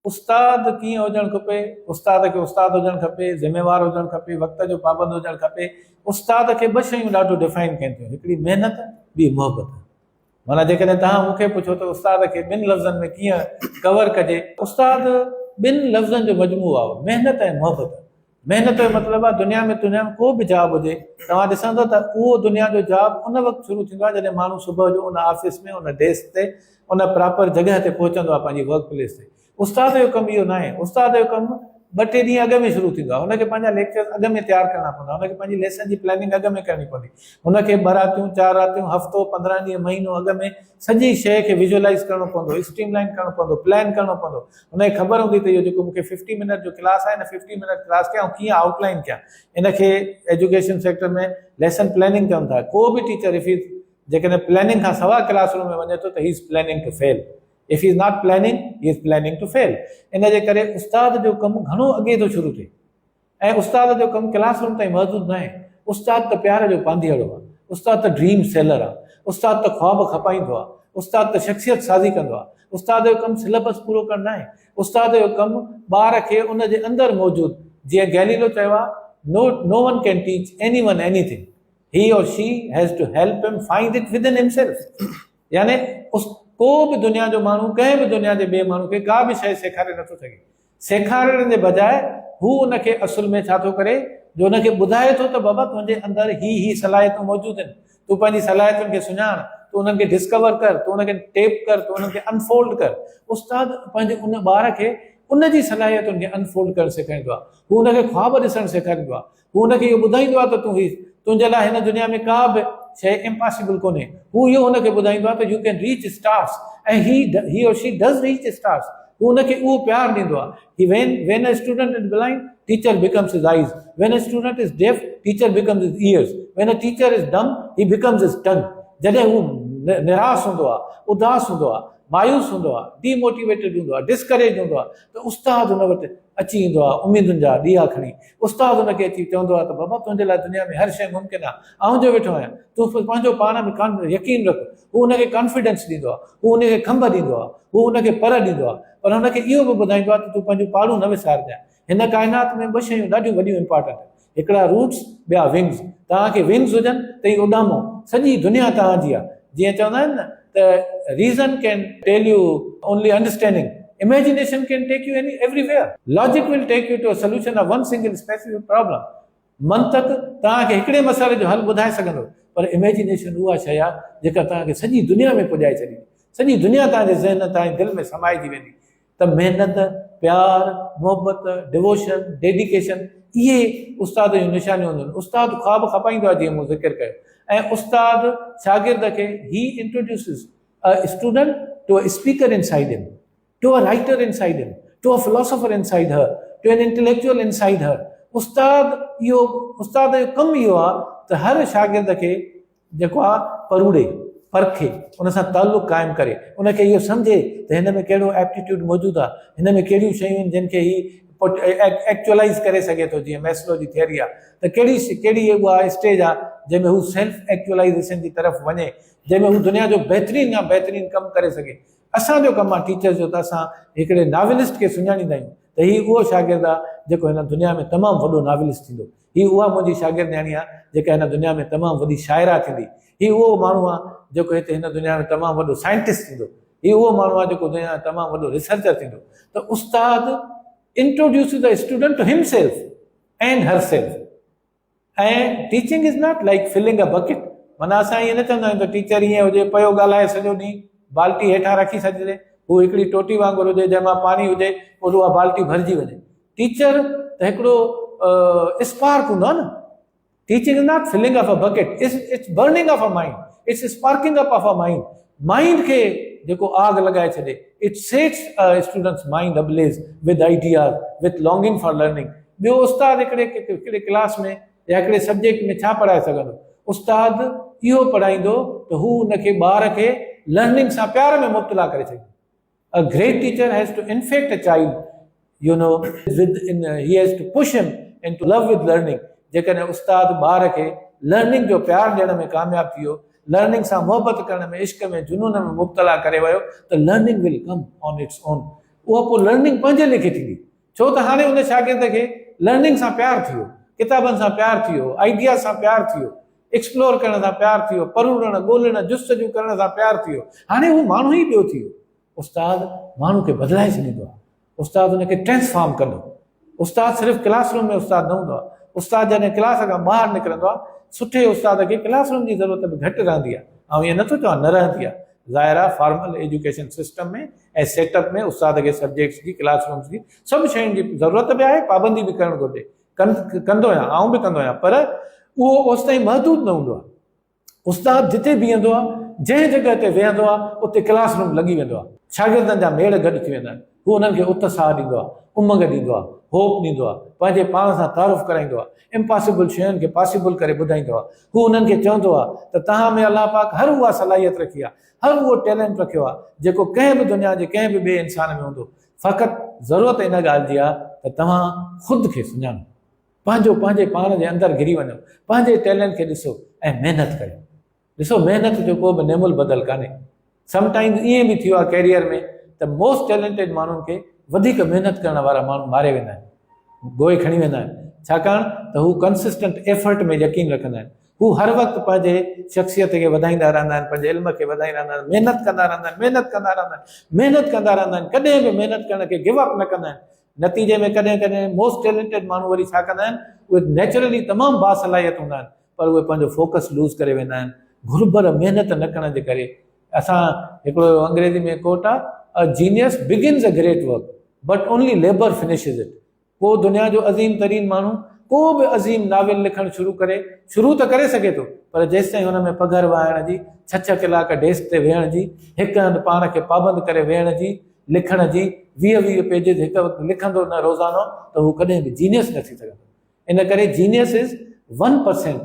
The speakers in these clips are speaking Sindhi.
استاد ڪيئن هجڻ کپي؟ استاد کي استاد هجڻ کپي، ذميوار هجڻ کپي، وقت جو پابند هجڻ کپي. استاد کي ٻه شيون ڏاڍو ڊفائن ڪن ٿيون، هڪڙي محنت، ٻي محبت. معنيٰ جيڪڏهن توهان مون کي پڇو ته استاد کي ٻن لفظن ۾ ڪيئن ڪور ڪجي؟ استاد ٻن لفظن جو مجموعو آهي، محنت ۽ محبت. محنت جو مطلب آهي دنيا ۾ تنهنجا ڪو به جاب هجي، توهان ڏسندو ته اهو دنيا جو جاب ان وقت شروع ٿيندو آهي جڏهن ماڻهو صبح جو ان آفيس ۾ ان ڊيسڪ تي ان پراپر جڳهه تي پهچندو آهي پنهنجي ورڪ پليس تي. استاد جو ڪم اهو ناهي، استاد جو ڪم ٻه ٽي ڏينهن اڳ ۾ شروع ٿيندو آهي، هن کي پنهنجا ليڪچرز اڳ ۾ تيار ڪرڻا پوندا، هن کي پنهنجي ليسن جي پلاننگ اڳ ۾ ڪرڻي پوندي، هن کي ٻه راتيون، چار راتيون، هفتو، 15 ڏينهن، مهينو اڳ ۾ سڄي شيء کي ويزوئلائيز ڪرڻو پوندو، اسٽريم لائن ڪرڻو پوندو، پلان ڪرڻو پوندو، هن کي خبر هوندي ته اهو جيڪو مون کي ففٽي منٽ جو ڪلاس آهي ان ففٽي منٽ ڪلاس کي آئون ڪيئن آئوٽ لائن ڪيان، ان کي ايجوڪيشن سيڪٽر ۾ ليسن پلاننگ چون ٿا، ڪو به ٽيچر if he جيڪڏهن پلاننگ کان سوا ڪلاس روم ۾ وڃي ٿو ته he is planning to fail. If he is not planning, he is planning to fail. ان جي ڪري استاد جو ڪم گهڻو اڳي ٿو شروع ٿئي ۽ استاد جو ڪم ڪلاس روم تائين محدود ناهي. استاد ته پيار جو پانڌيئڙو آهي، استاد ته ڊريم سيلر آهي، استاد ته خواب کپائيندو آهي، استاد ته شخصيت سازي ڪندو آهي. استاد جو ڪم سليبس پورو ڪرڻ ناهي، استاد جو ڪم ٻار کي ان جي اندر موجود جيئن گيليلو چيو آهي no no one can teach anyone anything he or she has to help him find it within himself. يعني ڪو به دنيا جو ماڻهو ڪنهن به دنيا جي ٻئي ماڻهو کي ڪا به شيء سيکاري نٿو سگهي. سيکارڻ جي بجاء هو ان کي اصل ۾ ڇا ٿو ڪري جو ان کي ٻڌائي ٿو ته بابا تنهنجي اندر هي هي صلاحيتون موجود آهن، تون پنهنجي صلاحيتن کي سڃاڻ، تون انهن کي ڊسڪور ڪر، تون انهن کي ٽيپ ڪر، تون انهن کي انفولڊ ڪر. استاد پنهنجي ان ٻار کي ان جي صلاحيتن کي انفولڊ ڪرڻ سيکاريندو آهي. هو ان کي خواب ڏسڻ سيکاريندو آهي. هو ان کي اهو ٻڌائيندو آهي ته تون هي تنهنجي لاء هن دنيا ۾ ڪا به شيء امپاسيبل ڪونهي. هو اهو هن کي ٻڌائيندو آهي ته you can reach stars ۽ he he or she does reach stars. هو ان کي اهو پيار ڏيندو آهي. He when when a student is blind teacher becomes his eyes when a student is deaf teacher becomes his ears when a teacher is dumb he becomes his tongue. جڏهن هو نراس هوندو آهي، اداس هوندو آهي، مايوس هوندو آهي، ڊي موٽيويٽيڊ هوندو آهي، ڊسڪريج هوندو آهي ته استاد هن وٽ اچي ايندو آهي اميدن جا ڏيئا کڻي. استاد ان کي اچي چوندو آهي ته بابا تنهنجي لاء دنيا ۾ هر شيء ممڪن آهي، آئون جو ويٺو آهيان، تون پنهنجو پاڻ ۾ يقين رک. هو ان کي ڪانفيڊنس ڏيندو آهي، هو ان کي کنڀ ڏيندو آهي، هو ان کي پر ڏيندو آهي، پر هن کي اهو به ٻڌائيندو آهي ته تون پنهنجون پاڙون نه وسارجانء. هن ڪائنات ۾ ٻه شيون ڏاڍيون وڏيون امپارٽنٽ آهن، هڪڙا روٽس، ٻيا ونگز. توهان کي ونگز هجن ته ئي اڏامو، سڄي دنيا توهان جي آهي. جيئن چوندا آهن نه ته reason can tell you only understanding, imagination can take you everywhere, logic will take you to a solution of one single specific problem. منطق توهان کي هڪڙي مسئلي جو حل ٻڌائي سگهندو، پر اميجينيشن اها شيء آهي جيڪا توهان کي سڄي دنيا ۾ پڄائي ڇڏيندي. سڄي دنيا توهان جي ذهن، توهان جي دل ۾ سمائجي ويندي. ته محنت، پيار، محبت، ڊووشن، ڊيڊيڪيشن اهي استاد جون نشانيون هونديون آهن. استاد خواب کپائيندو آهي جيئن مون ذڪر ڪيو ۽ استاد شاگرد کي he introduces a student to a speaker inside him, to a writer inside him, to a philosopher inside her, to an intellectual inside her. استاد اهو استاد جو ڪم اهو آهي ته هر شاگرد کي جيڪو آ پروڙي، پرکي، ان سان تعلق قائم ڪري، ان کي اهو سمجهي ته هن ۾ ڪهڙو ايپٽيٽيوڊ موجود آ، هن ۾ ڪهڙيون شيون آهن جن کي هي ايڪچوئلائيز ڪري سگهي ٿو جيئن ميسلو جي ٿيوري آ ته ڪهڙي ڪهڙي اها اسٽيج آ جنهن ۾ هو سيلف ايڪچوئلائيزيشن جي طرف وڃي، جنهن ۾ هو دنيا جو بهترين کان بهترين ڪم ڪري سگهي. اسان جو ڪم آ ٽيچرز جو ته اسان هڪڙي ناولسٽ کي سڃاڻيندا آهيون ته هي اهو شاگرد آ جيڪو هن دنيا ۾ تمام وڏو ناولسٽ ٿيندو. هي اها منهنجي شاگردياڻي آ جيڪا هن دنيا ۾ تمام وڏي شاعره ٿيندي. هي اهو ماڻهو آ جيڪو هتي هن دنيا ۾ تمام وڏو سائنٽسٽ ٿيندو. هي اهو ماڻهو آ جيڪو دنيا ۾ تمام وڏو ريسرچر ٿيندو. ته استاد introduces the student to himself and herself ۽ teaching is not like filling a bucket معنيٰ اسان ائين نه چوندا آهيون ته ٽيچر ائين هجي پيو ڳالهائي سڄو ڏينهن بالٽي هيٺان رکي ڇڏجي هو هڪڙي ٽوٽي وانگر هجي جنهن مان پاڻي هجي پوء اها بالٽي ڀرجي وڃي. ٽيچر ته هڪڙو اسپارڪ هوندو آهي نه teaching is not filling of a bucket it's burning of a mind it's sparking up of a mind mind کي جيڪو آگ لڳائي ڇڏي it sets students mind ablaze with ideas with longing for learning ٻيو استاد هڪڙي هڪڙي ڪلاس ۾ يا هڪڙي سبجيڪٽ ۾ ڇا پڙهائي سگهندو استاد اهو پڙهائيندو ته هو ان کي ٻار کي لرننگ سان پيار ۾ مبتلا ڪري ڇڏيندو A great teacher has to infect a child, you know, with in, he has to push him into love with learning. جيڪڏهن استاد ٻار کي لرننگ جو پيار ڏيڻ ۾ ڪامياب ٿي ويو، لرننگ سان محبت ڪرڻ ۾ عشق ۾ جنون ۾ مبتلا ڪري ويو ته learning will come on its own. اها پوء لرننگ پنهنجي ليکي ٿيندي. ڇو ته هاڻي ان شاگرد کي لرننگ سان پيار ٿي ويو، ڪتابن سان پيار ٿي ويو، آئيڊياز سان پيار ٿي ويو، ايڪسپلور ڪرڻ سان پيار ٿي ويو، پروڙڻ، ڳولڻ، جستجو ڪرڻ سان پيار ٿي ويو. هاڻي هو ماڻهو ئي ٻيو ٿي ويو. استاد ماڻهو کي بدلائي ڇڏيندو آهي. استاد ان کي ٽرانسفارم ڪندو. استاد صرف ڪلاس روم ۾ استاد نه هوندو آهي. استاد جڏهن ڪلاس کان ٻاهر نڪرندو آهي، سٺي استاد کي ڪلاس روم جي ضرورت به گهٽ رهندي آهي. آئون ائين نٿو چوان نه رهندي آهي. ظاهر آهي formal education system ۾ ۽ set up ۾ استاد کي سبجيڪٽس جي، ڪلاس رومز جي، سڀ شين جي ضرورت به آهي، پابندي به ڪرڻ گهرجي. ڪندو آهيان، آئون به ڪندو آهيان، پر اهو اوستائين محدود نه هوندو آهي. استاد جتي بيهندو آهي، جنهن جڳهه تي ويهندو آهي، اتي ڪلاس روم لڳي ويندو آهي. شاگردن جا ميڙ گڏ ٿي ويندا آهن. هو انهن کي اتساهه ڏيندو آهي، امنگ ڏيندو آهي، هوپ ڏيندو آهي، پنهنجي پاڻ سان تعارف ڪرائيندو آهي، امپاسيبل شين کي پاسيبل ڪري ٻڌائيندو آهي. هو انهن کي چوندو آهي ته توهان ۾ الله پاڪ هر اها صلاحيت رکي آهي، هر اهو ٽيلنٽ رکيو آهي، جيڪو ڪنهن به دنيا جي ڪنهن به ٻئي انسان ۾ هوندو. فقط ضرورت ان ڳالهه جي آهي ته توهان خود کي سڃاڻو. پنهنجو پنهنجي پاڻ جي اندر گهري وڃو، پنهنجي ٽيلنٽ کي ڏسو ۽ محنت ڪريو. ڏسو محنت جو ڪو به نعم البدل ڪانهي. سم ٽائيمز ائين به ٿيو آهي ڪيريئر ۾ ته موسٽ ٽيلنٽيڊ ماڻهن کي وڌيڪ محنت ڪرڻ وارا ماڻهو ماري ويندا آهن، گوئي کڻي ويندا آهن، ڇاڪاڻ ته هو ڪنسسٽنٽ ايفرٽ ۾ يقين رکندا آهن. هو هر وقت پنهنجي شخصيت کي وڌائيندا رهندا آهن، پنهنجي علم کي وڌائيندا رهندا آهن، محنت ڪندا رهندا آهن، محنت ڪندا رهندا آهن، محنت ڪندا رهندا آهن، ڪڏهن به محنت ڪرڻ کي گيو اپ نه ڪندا آهن. نتيجي ۾ ڪڏهن ڪڏهن موسٽ ٽيلنٽيڊ ماڻهو وري ڇا ڪندا آهن، اهي نيچرلي تمام باصلاحيت هوندا آهن پر اهي پنهنجو فوڪس لوز ڪري ويندا آهن گهربل محنت نه ڪرڻ جي ڪري. اسان هڪڙو انگريزي ۾ ڪوٽ آهي A genius begins a great work but only labour finishes it. ڪو دنيا جو عظيم ترين ماڻهو ڪو به عظيم ناول لکڻ شروع ڪري، شروع ته ڪري سگهي ٿو پر جيستائين هن ۾ پگهر وهائڻ جي، ڇهه ڇهه ڪلاڪ ڊيسڪ تي ويهڻ جي، هڪ هنڌ پاڻ کي پابند ڪري ويهڻ جي، لکڻ جي 20 20 پيجز هڪ وقت لکندو نه روزانو ته هو ڪڏهن به جينيس نه ٿي سگهندو. ان ڪري genius is one percent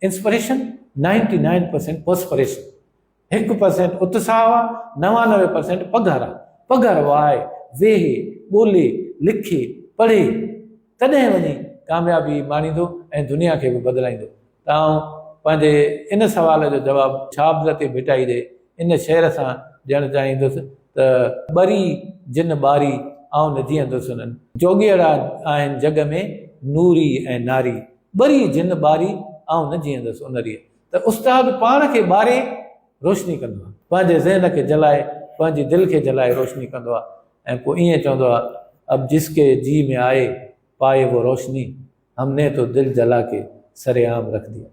inspiration ninety nine percent perspiration. هڪ پرسينٽ اتساهه آ، 99 پرسينٽ پگهر آ. پگهر وهائي، ويهي، ڳولي، لکي، پڙهي تڏهن وڃي ڪاميابي ماڻيندو ۽ دنيا کي به بدلائيندو. ته آئون پنهنجي ان سوال جو جواب شاهه عبداللطيف ڀٽائي جي ان شعر سان ڏيڻ چاهيندس ته. ٻري جن ٻاري، آئون نه جيئندس انهن. جوڳيئڙا آهن جڳ ۾، نوري ۽ ناري. ٻري جن ٻاري، آئون نه جيئندس ان ريء. ته استاد پاڻ کي ٻاري روشني ڪندو آهي. پنهنجي ذهن کي جلائي، پنهنجي دل کي جلائي روشني ڪندو آهي ۽ پوء ائين چوندو آهي، اب جس ڪي جي ۾ آئي، پائي وو روشني. هم ني تو دل جلا ڪي سر عام رک ديا.